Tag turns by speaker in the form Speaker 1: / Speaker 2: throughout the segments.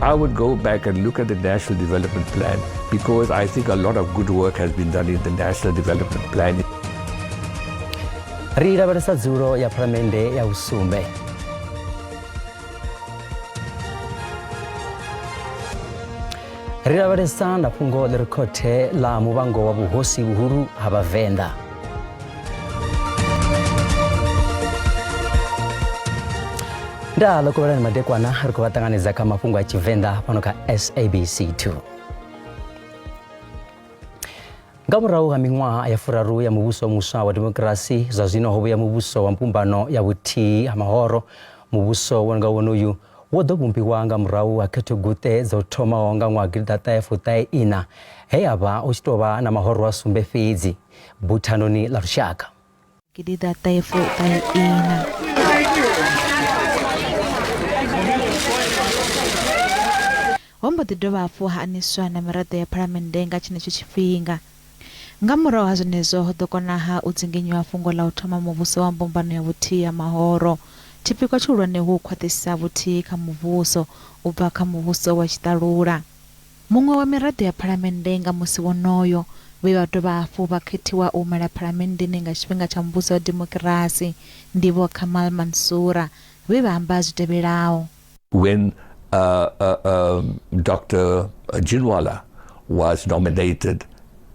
Speaker 1: I would go back and look at the National Development Plan because I think a lot of good work has been done in the National Development Plan.
Speaker 2: Ri lavhelesa dzulo ya phalamennde ya vhusumbe. Ri lavhelesa na fhungo ḽi re khothe ḽa muvhango wa vhuhosi vhuhulu ha Vhavenḓa. Nda ḽo kovhelani madekwana ri khou vha ṱanganedza kha mafhungo a Tshivenḓa fhano kha SABC 2. Nga murahu ha miṅwaha ya furaru ya muvhuso muswa wa dimokirasi, zwa zwino ho vhuya muvhuso wa mbumbano ya vhuthihi ha mahoro. Muvhuso wo nga wonoyu wo ḓo vhumbiwa nga murahu ha khethoguṱe dzo thomaho nga ṅwaha gidiḓaṱahe fuṱahe iṋa, he ha vha hu tshi tou vha na mahoro a sumbe fhedzi buthanoni ḽa lushaka.
Speaker 3: Gidiḓaṱahe fuṱahe iṋa. Ho mbo ḓi dovha hafhu ha aniswa na miraḓo ya Phalamennde nga tshenetsho tshifhinga. Nga murahu ha zwenezwo ho ḓo kona-ha u dzinginyiwa fhungo ḽa u thoma muvhuso wa mbumbano ya vhuthihi ha mahoro. Tshipikwa tshihulwane hu u khwaṱhisa vhuthihi kha muvhuso u bva kha muvhuso wa tshiṱalula. Muṅwe wa miraḓo ya Phalamennde nga musi wonoyo, vhe vha dovha hafhu vha khethiwa u humela Phalamenndeni nga tshifhinga tsha muvhuso wa dimokirasi, ndi Vho Kamal Mansura, vhe vha amba zwi tevhelaho.
Speaker 1: When Dr. Ginwala was nominated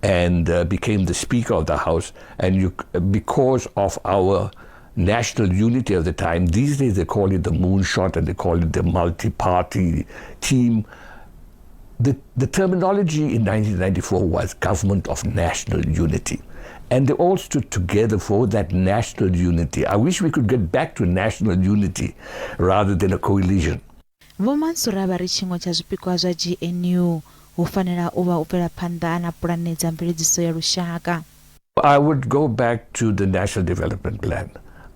Speaker 1: and became the Speaker of the House, and because of our national unity of the time, these days they call it the moonshot and they call it the multi-party team. The terminology in 1994 was government of national unity. And they all stood together for that national unity. I wish we could get back to national unity rather than a coalition.
Speaker 3: Vho Mansura vha ri tshiṅwe tsha zwipikwa zwa GNU hu fanela u vha u bvela phanḓa na pulane dza mveledziso ya lushaka.
Speaker 1: I would go back to the National Development Plan.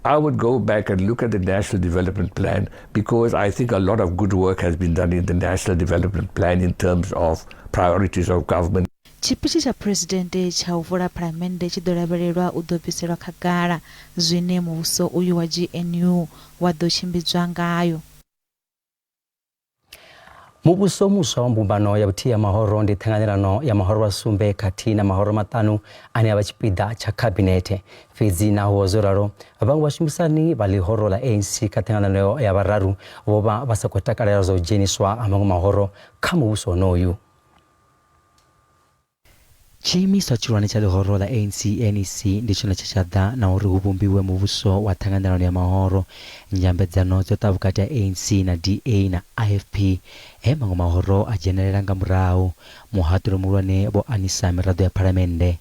Speaker 1: I would go back and look at the National Development Plan because I think a lot of good work has been done in the National Development Plan in terms of priorities of government.
Speaker 3: Tshipitshi tsha Phresidennde tsha u vula Phalamennde tshi ḓo lavhelelwa u ḓo bviselwa khagala zwine muvhuso uyu wa GNU wa ḓo tshimbidzwa ngayo.
Speaker 2: Muvhuso muswa wa mbumbano ya vhuthihi ya mahoro ndi ṱhanganelano ya mahoro a sumbe khathihi na mahoro maṱanu ane a vha tshipiḓa tsha khabinethe. Fhedzi naho zwo ralo, vhaṅwe vhashumisani vha ḽihoro ḽa ANC kha ṱhanganelano ya vhararu vho vha vha sa khou takalela zwa u dzheniswa ha maṅwe mahoro kha muvhuso wonoyu. Tshiimiswa tshihulwane tsha ḽihoro ḽa ANC, NEC, ndi tshone tshe tsha ḓa na uri hu vhumbiwe muvhuso wa ṱhanganelano ya mahoro. Nyambedzano dzo ṱa vhukati ha ANC na DA na IFP, he maṅwe mahoro a dzhenelela nga murahu. Muhaṱuli muhulwane vho anisa miraḓo ya phalamennde.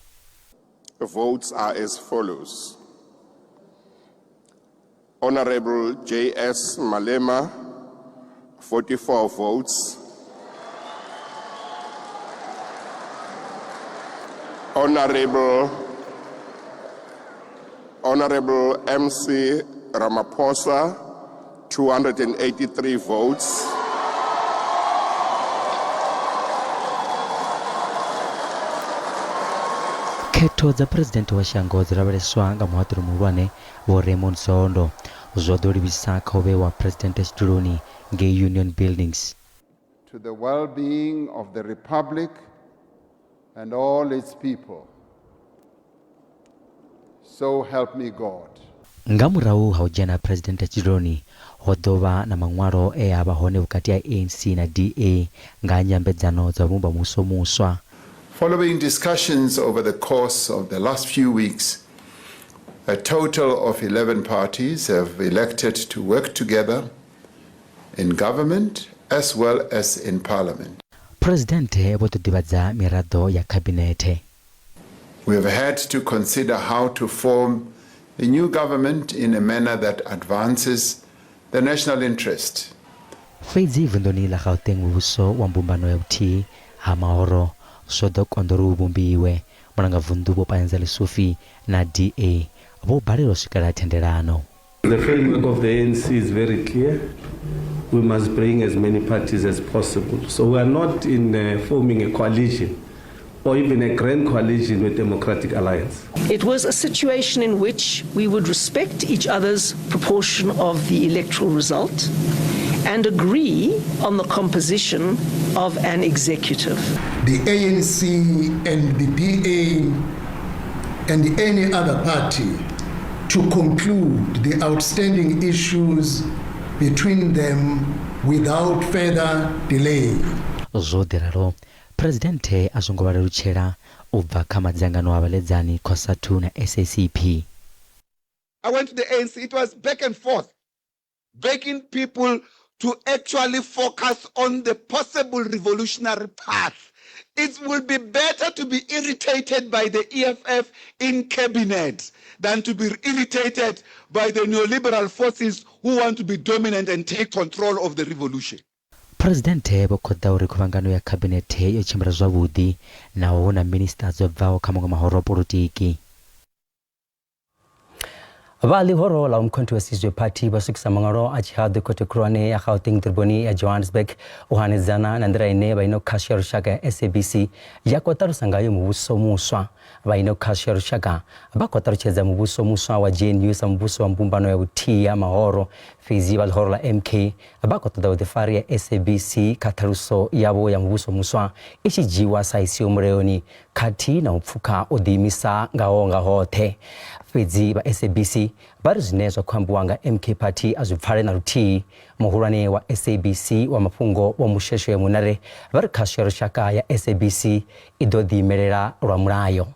Speaker 4: The votes are as follows. Honorable J.S. Malema, 44 votes. Honorable MC Ramaphosa, 283 votes.
Speaker 2: Khetho dza phresidennde wa shango dzo lavheleswa nga muhaṱuli muhulwane Vho Raymond Zondo zwo ḓo livhisa kha u vhewa Phresidennde tshiduloni ngei Union Buildings.
Speaker 5: To the well-being of the Republic and all its people. So help me God.
Speaker 2: Nga murahu ha u dzhena ha Phresidennde tshiduloni, ho ḓo vha na maṅwalo e a vha hone vhukati ha ANC na DA nga ha nyambedzano dza u vhumba muvhuso muswa.
Speaker 5: Following discussions over the course of the last few weeks, a total of 11 parties have elected to work together in government as well as in parliament.
Speaker 2: Phresidennde vho ḓo ḓivhadza miraḓo ya Khabinethe.
Speaker 5: We have had to consider how to form a new government in a manner that advances the national interest.
Speaker 2: Fhedzi vunḓuni ḽa Gauteng muvhuso wa mbumbano ya vhuthihi ha mahoro zwo ḓo konḓa uri u vhumbiwe. Mulangavunḓu Vho Panyaza Lesufi na DA vho balelwa u swikelela thendelano.
Speaker 6: The framework of the ANC is very clear. We must bring as many parties as possible. So we are not in forming a coalition or even a grand coalition with Democratic Alliance.
Speaker 7: It was a situation in which we would respect each other's proportion of the electoral result and agree on the composition of an executive.
Speaker 8: The ANC and the DA and any other party to conclude the outstanding issues between them without further delay.
Speaker 2: Zwo ḓi ralo, Phresidennde a zwo ngo vha lelutshela u bva kha madzangano a vhaledzani COSATU na SACP.
Speaker 9: I went to the ANC. It was back and forth, begging people to actually focus on the possible revolutionary path. It will be better to be irritated by the EFF in cabinet than to be irritated by the neoliberal forces who want to be dominant and take control of the revolution.
Speaker 2: Phresidennde vho khoḓa uri khuvhangano ya khabinethe yo tshimbila zwavhuḓi naho hu na minisiṱa dzo bvaho kha maṅwe mahoro a polotiki. Vha ḽihoro ḽa Umkhonto we Sizwe Party vho swikisa maṅwalo a tshihaḓu khothe khulwane ya Gauteng ḓoroboni ya Johannesburg u hanedzana na nḓila ine vha ino khasho ya lushaka ya SABC ya khou ṱalusa ngayo muvhuso muswa. Vha ino khasho ya lushaka vha khou ṱalutshedza muvhuso muswa wa GNU sa muvhuso wa mbumbano ya vhuthihi ha mahoro, fhedzi vha ḽihoro ḽa MK Vha khou ṱoḓa vhuḓifari ya SABC kha ṱhaluso yavho ya muvhuso muswa i tshi dzhiiwa sa i siho mulayoni khathihi na u pfukha u ḓiimisa ngaho nga hoṱhe. Fhedzi vha SABC vha ri zwine zwa khou ambiwa nga MK Party a zwi pfale na luthihi. Muhulwane wa SABC wa mafhungo Vho Moshoeshoe Monare vha ri khasho ya lushaka ya SABC i ḓo ḓiimelela lwa mulayo.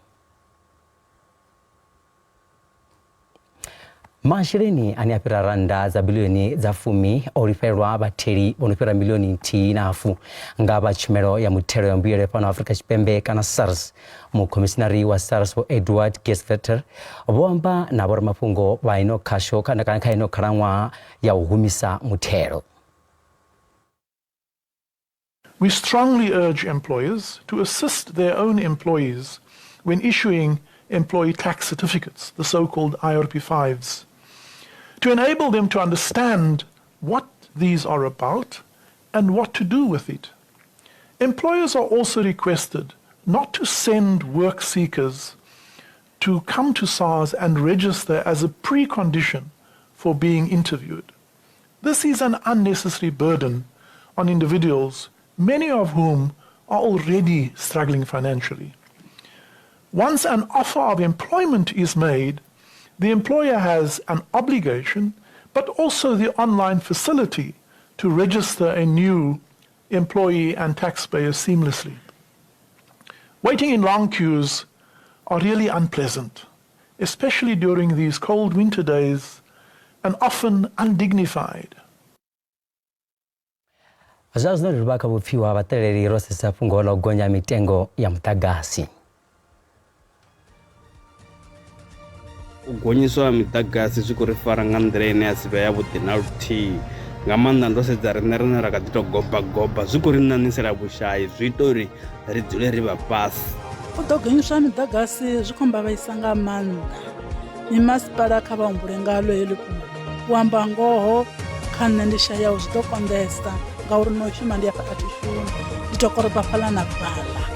Speaker 2: Masheleni ane a fhira rannda dza biḽioni dza fumi o lifhelwa vhatheli vho no fhira miḽioni nthihi na hafu nga vha tshumelo ya muthelo ya mbuyelo ya fhano Afrika Tshipembe kana SARS. Mukhomishinari wa SARS Vho Edward Kieswetter vho amba na vhoramafhungo vha ino khasho kana kha ino khalaṅwaha ya u humisa muthelo.
Speaker 10: We strongly urge employers to assist their own employees when issuing employee tax certificates, the so-called IRP5s, to enable them to understand what these are about and what to do with it. Employers are also requested not to send work seekers to come to SARS and register as a precondition for being interviewed. This is an unnecessary burden on individuals, many of whom are already struggling financially. Once an offer of employment is made, the employer has an obligation, but also the online facility to register a new employee and taxpayer seamlessly. Waiting in long queues are really unpleasant, especially during these cold winter days and often undignified.
Speaker 2: Zwa zwino ri livha kha vhupfiwa ha vhaṱaleli ro sedza fhungo ḽa u gonya mitengo ya muḓagasi.
Speaker 11: U gonyiswa ha miḓagasi zwi khou ri fara nga nḓila ine ya si vhe yavhuḓi na luthihi nga maanḓa ndo sedza riṋe rine ra kha ḓi tou goba goba zwi khou ri ṋaṋisela vhushayi zwi ita uri ri dzule ri vha fhasi.
Speaker 12: U ḓo gonyiswa miḓagasi zwi khou mbavhaisa nga maanḓa mimasipala kha vha humbule ngalo heḽi fhungo u amba ngoho kha nṋe ndi shayaho zwi ḓo konḓesa ngauri no shuma ndi afha a thi shumi ndi tou koroba fhaḽa na fhaḽa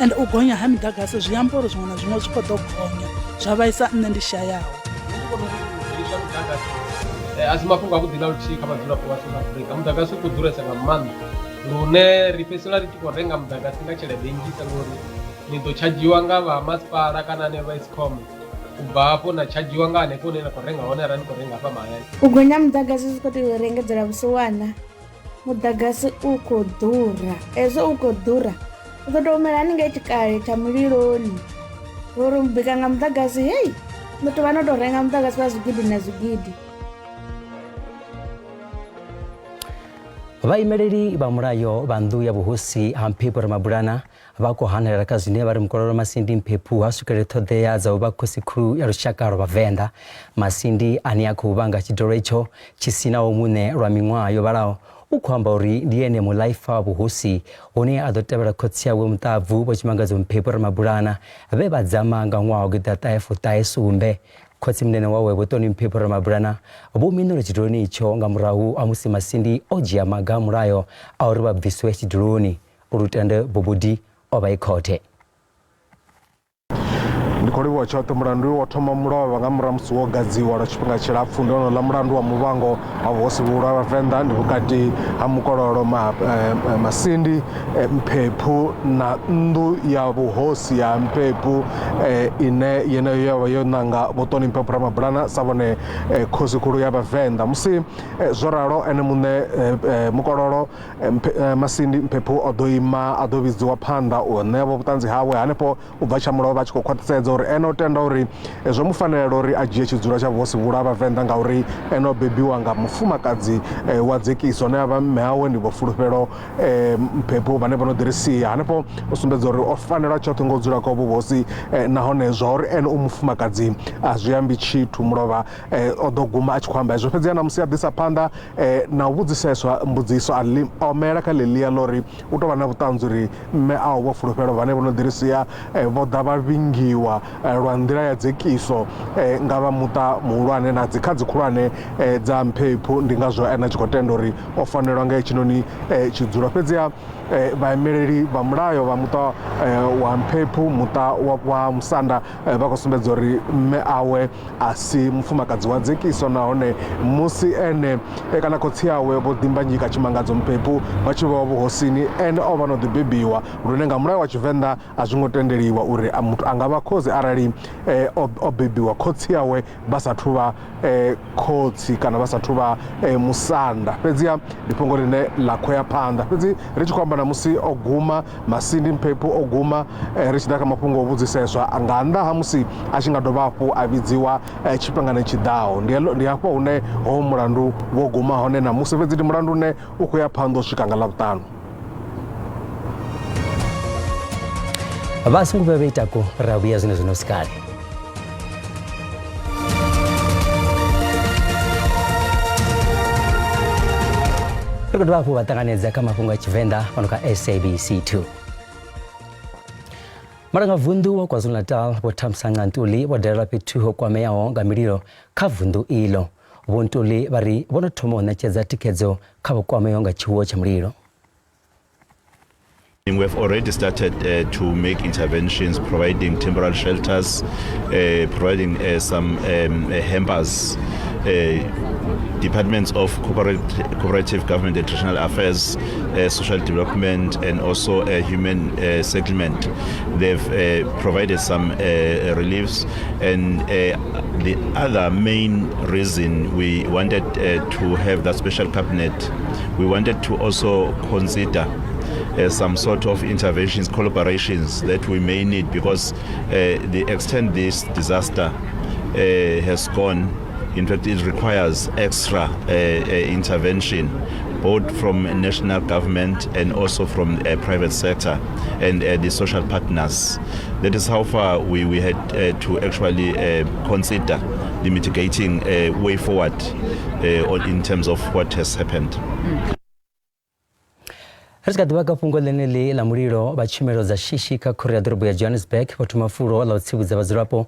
Speaker 12: and u gonya ha miḓagasi zwi amba uri zwiṅwe na zwiṅwe zwi khou ḓo gonya zwa vhaisa nṋe ndi shayaho
Speaker 13: eh, a si mafhungo avhuḓi na luthihi kha vhadzulapo vha South Africa muḓagasi u khou ḓuresa nga maanḓa lune ri fhedzisela ri tshi khou renga muḓagasi nga tshelede nnzhisa ngori ni ḓo tshadzhiwa nga vha masipala kana hanevha vha Eskom u bva hafho na tshadzhiwa nga hanefho hune na khou renga hone arali ni khou renga hafha mahayani.
Speaker 14: U gonya ha muḓagasi zwi khou tea u ri engedzela vhusiwana, muḓagasi u khou ḓura, hezwo u khou ḓura u ḓo tou humela haningei tshikale tsha muliloni ngori u bika nga muḓagasi hei ni ḓo tou vha no tou renga muḓagasi wa zwigidi na zwigidi.
Speaker 2: Vhaimeleli vha mulayo vha nnḓu ya vhuhosi ha Mphephu Ramabulana Vha khou hanelela kha zwine vha ri Mukololo Masindi Mphephu ha swikeleli ṱhoḓea dza u vha khosikhulu ya lushaka lwa Vhavenḓa. Masindi, ane a khou vhanga tshidolo itsho tshi si naho muṋe lwa miṅwaha yo vhalaho, u khou amba uri ndi ene muḽaifa wa vhuhosi hune a ḓo tevhela khotsi awe muṱahabvu Vho Tshimangadzo Mphephu Ramabulana vhe vha dzama nga ṅwaha wa gidiḓaṱahe fuṱahe sumbe. Khotsimunene wawe Vho Toni Mphephu Ramabulana vho minulwa tshiduloni itsho nga murahu ha musi Masindi o dzhia maga a mulayo a uri vha bviswe tshiduloni. Lutendo Bobodi o vha e khothe.
Speaker 15: Ndi khou livhuwa tshoṱhe. Mulandu wo thoma mulovha nga murahu musi wo gadziwa lwa tshifhinga tshilapfu. Ndi honouḽa mulandu wa muvhango wa vhuhosi vhuhulu ha Vhavenḓa, ndi vhukati ha mukololo Masindi Mphephu na nnḓu ya vhuhosi ya Mphephu ine yeneyo yo vha yo ṋanga Vho Toni Mphephu Ramabulana sa vhone khosi khulu ya Vhavenḓa. Musi zwo ralo ene muṋe mukololo Masindi Mphephu o ḓo ima a ḓo vhidziwa phanḓa u ṋea vho vhuṱanzi hawe hanefho u bva tsha mulovha a tshi khou khwaṱhisedza uri ene o tenda uri zwo mu fanela uri a dzhie tshidzulo tsha vhuhosi vhuhulu ha Vhavenḓa ngauri ene o bebiwa nga mufumakadzi wa dzekiso ane a vha mme awe ndi Vho Fulufhelo Mphephu vhane vho no ḓi ri sia. Hanefho o sumbedza uri o fanelwa tshoṱhe nga u dzula kha uvhu vhuhosi nahone zwa uri ene u mufumakadzi a zwi ambi tshithu. Mulovha o ḓo guma a tshi khou amba hezwo, fhedziha na musi a ḓisa phanḓa na u vhudziseswa mbudziso a ḽi omela kha ḽeḽia ḽa uri u tou vha na vhuṱanzi uri mme awe Vho Fulufhelo vhane vho no ḓi ri sia vho ḓa vha vhingiwa lwa nḓila ya dzekiso nga vha muṱa muhulwane na dzikhadzi khulwane dza Mphephu. Ndi ngazwo ene a tshi khou tenda uri o fanelwa nga hetshinoni tshidzulo. Fhedziha vhaimeleli vha mulayo vha muṱa wa Mphephu, muṱa wa Musanda, vha khou sumbedza uri mme awe a si mufumakadzi wa dzekiso nahone musi ene kana khotsi awe Vho Dimbanyika Tshimangadzo Mphephu vha tshi vhewa vhuhosini, ene o vha no ḓi bebiwa, lune nga mulayo wa Tshivenḓa a zwi ngo tendeliwa uri muthu a nga vha khosi arali o bebiwa khotsi awe vha sathu vha khotsi kana vha sathu vha musanda. Fhedziha ndi fhungo ḽine ḽa khou ya phanḓa. Fhedzi ri tshi khou amba na musi o guma Masindi Mphephu o guma ri tshi ḓa kha mafhungo o vhudziseswa nga nnḓa ha musi a tshi nga dovha hafhu a vhidziwa tshifhingani tshi ḓaho. Ndi hafho hune ho mulandu wo guma hone ṋamusi, fhedzi ndi mulandu une u khou ya phanḓa u swika nga Ḽavhuṱanu.
Speaker 2: Vha songo vhuya vha itako ra vhuya zwine zwino si kale. Ri khou dovha hafhu vha ṱanganedza kha mafhungo a Tshivenḓa fhano kha SABC 2. Mulangavunḓu wa KwaZulu-Natal Vho Thamsanqa Ntuli vho dalela fhethu ho kwameaho nga mililo kha vunḓu iḽo. Vho Ntuli vha ri vho no thoma u ṋetshedza thikhedzo kha vho kwameaho nga tshiwo tsha mulilo.
Speaker 16: We have already started to make interventions, providing temporary shelters, providing some hampers. Departments of Cooperative Government and Traditional Affairs, Social Development, and also Human Settlement. They've provided some reliefs. And the other main reason we wanted to have that special cabinet, we wanted to also consider some sort of interventions, collaborations that we may need, because the extent this disaster has gone, in fact, it requires extra intervention, both from national government and also from the private sector and the social partners. That is how far we had to actually consider the mitigating way forward in terms of what has happened.
Speaker 2: Ri tshi kha ḓivha kha fhungo ḽeneḽi ḽa mulilo, vha tshumelo dza shishi kha khoro ya ḓorobo ya Johannesburg vho thoma fulo ḽa u tsivhudza vhadzulapo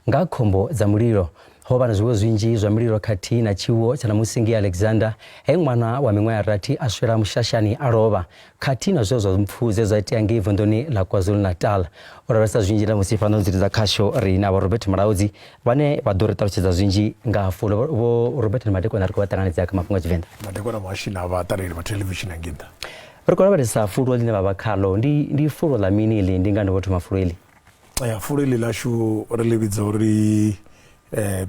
Speaker 2: nga khombo dza mulilo. Ho vha na zwiwo zwinzhi zwa mililo khathihi na tshiwo tsha ṋamusi ngei Alexander, he ṅwana wa miṅwaha ya rathi a swela mushashani a lovha, khathihi na zwiwo zwa mpfu dze zwa itea ngei vunḓuni ḽa KwaZulu-Natal. U lavhelesa zwinzhi ṋamusi fhano nḓuni dza khasho ri na Vho Robert Mulaudzi vhane vha ḓo ri ṱalutshedza zwinzhi nga ha fulo. Vho Robert ndi madekwana, ri khou vha ṱanganedza kha mafhungo a Tshivenḓa.
Speaker 17: Madekwana muhashi na vhaṱaleli vha thelevishini ya Nginḓa.
Speaker 2: Ri khou lavhelesa fulo ḽine vha vha khaḽo, ndi fulo ḽa mini iḽi, ndi ngani vho thoma fulo iḽi?
Speaker 17: Ya, fulo iḽi ḽashu ri ḽi vhidza uri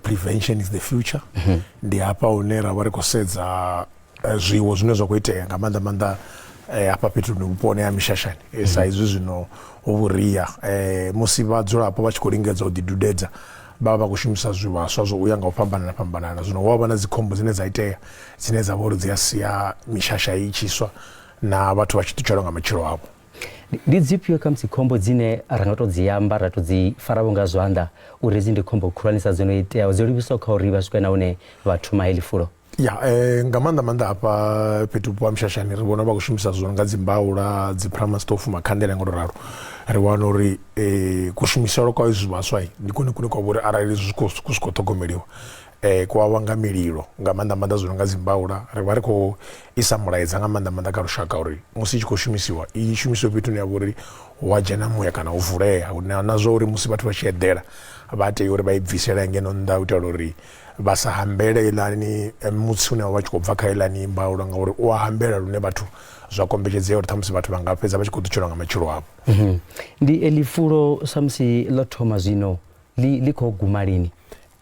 Speaker 17: prevention is the future. Ndi hafha hune ra vha ri khou sedza zwiwo zwine zwa khou itea nga maanḓa maanḓa hafha fhethu vhuponi ha mishashani, sa izwi zwino hu vhuria, musi vhadzulapo vha tshi khou lingedza u ḓi dudedza vha vha vha khou shumisa zwivhaswa zwo uya nga u fhambanana fhambanana. Zwino hu avha na dzikhombo dzine dza itea dzine dza vha uri dzi a sia mishasha i tshi swa na vhathu vha tshi ṱutshelwa nga matshilo avho.
Speaker 2: Ndi dzifhio khamusi khombo dzine ra nga tou dzi amba ra tou dzi fara vho nga zwanḓa uri hedzi ndi khombo khulwanesa dzo no iteaho dzo livhiswaho kha uri vha swike na hune vha thoma heḽi fulo?
Speaker 17: Ya, nga maanḓa maanḓa hafha fhethu vhupo ha Mishashani ri vhona vha khou shumisa zwithu zwo no nga dzi mbaula, dzi primus stove, makhanḓela nga u tou ralo. Ri wana uri kushumisele kwa izwi zwivhaswa ndi kwone kune kwa vha uri arali zwi khou ṱhogomeliwa. Kwa vhanga mililo nga maanḓa maanḓa zwi no nga dzimbaula, ri vha ri khou isa mulaedza nga maanḓa maanḓa kha lushaka uri musi i tshi khou shumisiwa i shumisiwe fhethu hune ha vha uri hu a dzhena muya kana ho vulea, na na zwa uri musi vhathu vha tshi eḓela vha tea uri vha i bvisele ngeno nnḓa u itela uri vha sa hambele heiḽani mutsi une wa vha tshi khou bva kha heiḽani mbaula ngauri u a hambela lune vhathu zwa kombetshedzea uri ṱhamusi vhathu vha nga fhedza vha tshi khou ṱutshelwa nga matshilo avho.
Speaker 2: Ndi eḽi fulo samusi ḽo thoma zwino ḽi ḽi khou guma lini?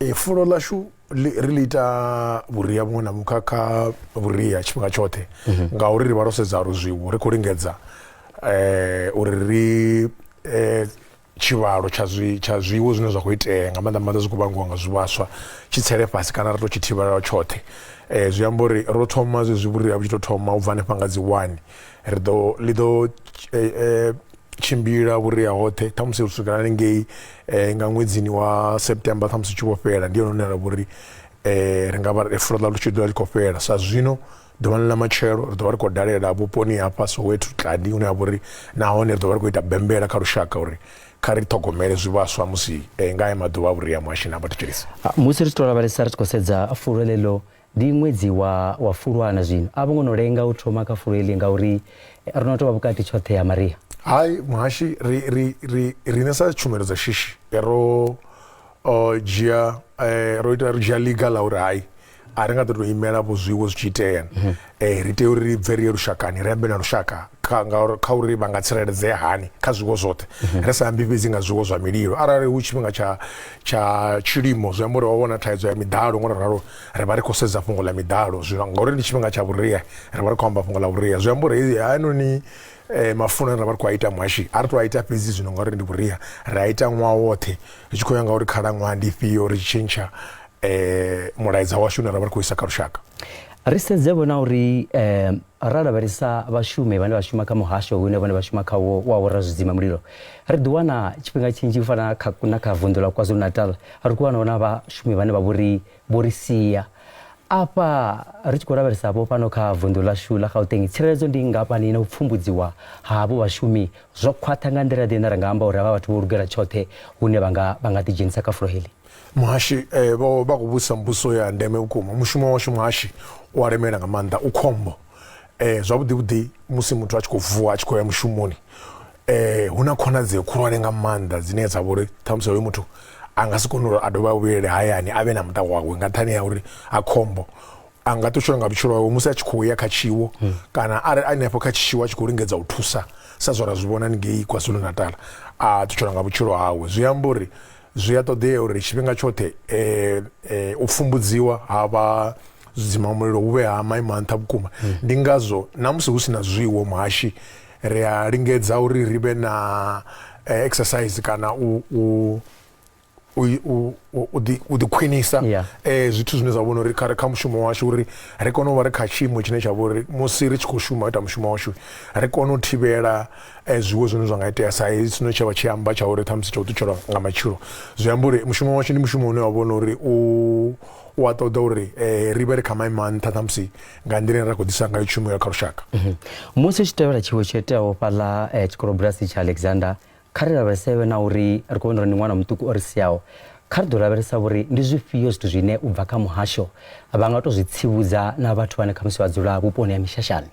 Speaker 17: E, fulo ḽashu ri ḽi ita vhuria vhuṅwe na vhuṅwe kha vhuria tshifhinga tshoṱhe ngauri ri vha ro sedza uri zwiwo ri khou lingedza uri ri tshivhalo tsha zwi tsha zwiwo zwine zwa khou itea nga maanḓa maanḓa zwi khou vhangiwa nga zwivhaswa tshi tsele fhasi kana ri to tshi thivhela tshoṱhe. Zwi amba uri ro thoma zwezwi vhuria vhu tshi tou thoma u bva hanefha nga dzi 1 ri ḓo ḽi ḓo tshimbila vhuria hoṱhe ṱhamusi u swikela hanengei nga ṅwedzini wa September ṱhamusi tshi vho fhela ndi hone hune ra vha uri ri nga vha fulo ḽa tshi ḓo vha ḽi khou fhela. Sa zwino ḓuvhani ḽa matshelo ri ḓo vha ri khou dalela vhuponi hafha Soweto Tladi hune ha vha uri nahone ri ḓo vha ri khou ita bembela kha lushaka uri kha ri ṱhogomele zwivhaswa musi nga haya maḓuvha a vhuria muhashi na vhathetshelesi.
Speaker 2: Musi ri tshi tou lavhelesa ri tshi khou sedza fulo ḽeḽo Ndi ṅwedzi wa wa Fulwana zwino. A vho ngo no lenga u thoma kha fulo heḽi ngauri ro no tou vha vhukati tshoṱhe ha Maria.
Speaker 17: Hai muhashi, ri ri ri riṋe sa tshumelo dza shishi ro dzhia ro ita ro dzhia ḽiga ḽa uri hai a ri nga ḓo tou imela vho zwiwo zwi tshi itea. Ri tea uri ri bve ri ye lushakani ri ambe na lushaka kha ngauri kha uri vha nga tsireledzea hani kha zwiwo zwoṱhe. Ri sa ambi fhedzi nga zwiwo zwa mililo arali hu tshifhinga tsha tsha tshilimo zwi amba uri ho vha na thaidzo ya miḓalo ngo ralo ri vha ri khou sedza fhungo ḽa miḓalo zwino ngauri ndi tshifhinga tsha vhuria ri vha ri khou amba fhungo ḽa vhuria zwi amba uri hayanoni mafulo ane ra vha ri khou a ita muhashi a ri to a ita fhedzi zwino ngauri ndi vhuria ri a ita ṅwaha woṱhe ri tshi khou ya ngauri khalaṅwaha ndi ifhio ri tshi tshentsha mulaedza washu une ra vha ri khou isa kha lushaka.
Speaker 2: Ri sedze vho na uri ra lavhelesa vhashumi vhane vha shuma kha muhasho hune vhone vha shuma khawo wa vhorazwidzima mulilo ri ḓi wana tshifhinga tshinzhi u fana na kha vunḓu ḽa KwaZulu-Natal ri khou wana hu na vhashumi vhane vha vhori vho ri sia. Afha ri tshi khou lavhelesa vho fhano kha vunḓu ḽashu ḽa Gauteng, tsireledzo ndi nngafhani na u pfumbudziwa ha havho vhashumi zwo khwaṱha nga nḓila ḓe ine ra nga amba uri havha vhathu vho lugela tshoṱhe hune vha nga vha nga ḓidzhenisa kha fulo heḽi?
Speaker 17: Muhashi, vho vha khou vhudzisa mbudziso ya ndeme vhukuma. Mushumo washu muhashi u a lemela nga maanḓa, u khombo. Zwavhuḓi vhuḓi musi muthu a tshi khou vuwa a tshi khou ya mushumoni hu na khonadzeo khulwane nga maanḓa dzine dza vha uri ṱhamusi hoyo muthu a nga si kone uri a dovhe a vhuyelele hayani a vhe na muṱa wawe nga nṱhani ha uri ha khombo a nga ṱutshelwa nga vhutshilo hawe musi a tshi khou ya kha tshiwo kana arali a hanefho kha tshiwo a tshi khou lingedza u thusa sa zwe ra zwi vhona haningei KwaZulu Natal a ṱutshelwa nga vhutshilo hawe. Zwi amba uri zwi a ṱoḓea uri tshifhinga tshoṱhe u pfumbudziwa ha vha zwidzimamulilo hu vhe ha maimo a nṱha vhukuma. Ndi ngazwo na musi hu si na zwiwo muhashi ri a lingedza uri ri vhe na exercise kana u u u u ḓi khwinisa zwithu zwine zwa vhona uri kha kha mushumo washu uri ri kone u vha ri kha tshiimo tshine tsha vha uri musi ri tshi khou shuma u ita mushumo washu ri kone u thivhela zwiwo zwine zwa nga itea sa hezwi tshine tsha vha tshi amba tsha uri ṱhamusi tsha u ṱutshelwa nga matshilo. Zwi amba uri mushumo washu ndi mushumo une wa vhona uri u u a ṱoḓa uri ri vhe ri kha maimo a nṱha ṱhamusi nga nḓila ine ra khou ḓisa ngayo tshumelo kha lushaka.
Speaker 2: Musi hu tshi tevhela tshiwo tsho iteaho fhaḽa tshikolobulasi tsha Alexander, kha ri lavhelese na uri ri khou vhona uri ndi ṅwana muṱuku o ri siaho. Kha ri ḓo lavhelesa uri ndi zwifhio zwithu zwine u bva kha muhasho vha nga tou zwi tsivhudza na vhathu vhane khamusi vha dzula vhuponi ha mishashani.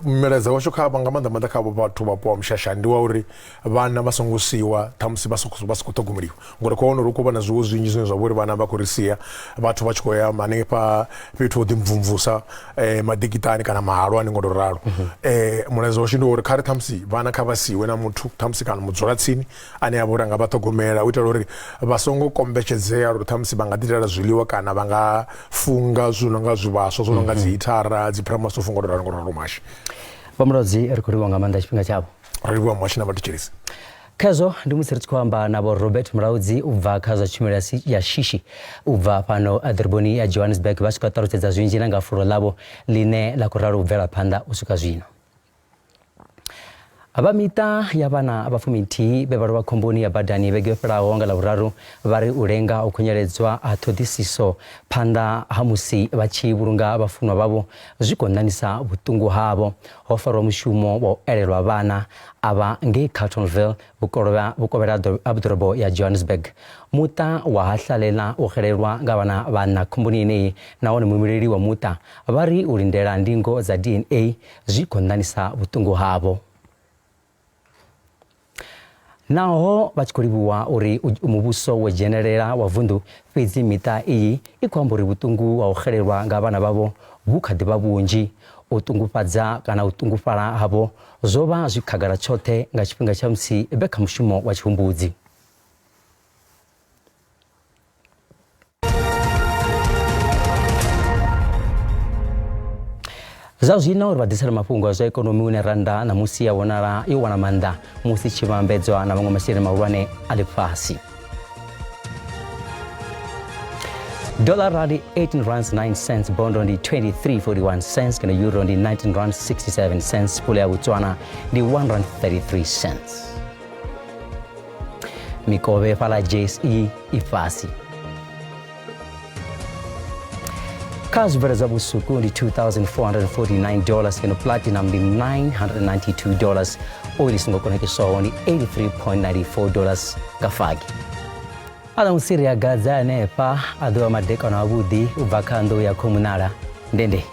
Speaker 17: Mulaedza washu kha nga maanḓa maanḓa kha vhathu vhapo ha mishashani ndi wa uri vhana vha songo siiwa ṱhamusi vha sa khou ṱhogomeliwa ngori khou wana uri hu khou vha na zwiwo zwinzhi zwine zwa vha uri vhana vha khou ri sia vhathu vha tshi khou ya hanefha fhethu ho ḓimvumvusa maḓikiṱani kana mahalwani ngo to ralo. Mulaedza washu ndi wa uri kha ri ṱhamusi vhana kha vha siiwe na muthu ṱhamusi kana mudzulatsini ane a vha uri a nga vha ṱhogomela u itela uri vha songo kombetshedzea uri ṱhamusi vha nga ḓi itela zwiḽiwa kana vha nga funga zwi no nga zwivhaswa zwo no nga dzi hithara dzi primus stove ngo to ralo ngo ralo muhashi.
Speaker 2: Vho Mulaudzi ri khou livhuwa nga maanḓa tshifhinga tshavho.
Speaker 17: Ri livhuwa muhashi na vhathetshelesi.
Speaker 2: Khezwo ndi musi ri tshi khou amba na Vho Robert Mulaudzi u bva kha zwa tshumelo ya shishi u bva fhano ḓoroboni ya Johannesburg vha tshi khou ṱalutshedza zwinzhi na nga fulo ḽavho ḽine ḽa khou ralo u bvela phanḓa u swika zwino. Vha miṱa ya vhana vha fuminthihi vhe vha lovha khomboni ya badani vhege yo fhelaho nga Ḽavhuraru vha ri u lenga u khunyeledzwa ha ṱhoḓisiso phanḓa ha musi vha tshi vhulunga vhafunwa vhavho zwi khou ṋaṋisa vhuṱungu havho. Ho farwa mushumo wa u elelwa vhana avha ngei Carltonville vhukovhela ha ḓorobo ya Johannesburg. Muṱa wa ha Hlalela wo xelelwa nga vhana vhaṋa khomboni yeneyi nahone muimeleli wa muṱa vha ri u lindela ndingo dza DNA zwi khou ṋaṋisa vhuṱungu havho. Naho vha tshi khou livhuwa uri muvhuso wo dzhenelela wa vunḓu, fhedzi miṱa iyi i khou amba uri vhuṱungu ha u xelelwa nga vhana vhavho vhu kha ḓi vha vhunzhi. U ṱungufhadza kana u ṱungufhala havho zwo vha zwi khagala tshoṱhe nga tshifhinga tsha musi vhe kha mushumo wa tshihumbudzi. Zwa zwino ri vha ḓisela mafhungo a zwa ikonomi hune rannda ṋamusi ya vhonala yo wana maanḓa musi tshi vhambedzwa na maṅwe masheleni mahulwane a ḽifhasi. Dollar ndi 18 rands 9 cents, bondo ndi 23.41 cents, kana euro ndi 19 rands 67 cents, pula ya Botswana ndi 1 rand 33 cents. Mikovhe fhaḽa JSE i fhasi. Kha zwibveledzwa vhusuku ndi 2449 dollars ngeno platinum ndi 992 dollars, oil i songo konekiswaho ndi 83.94 dollars nga fagi. A ṋamusi ri a gadza hanefha a ḓovha madekwana avhuḓi u bva kha nḓou ya khomunala ndende.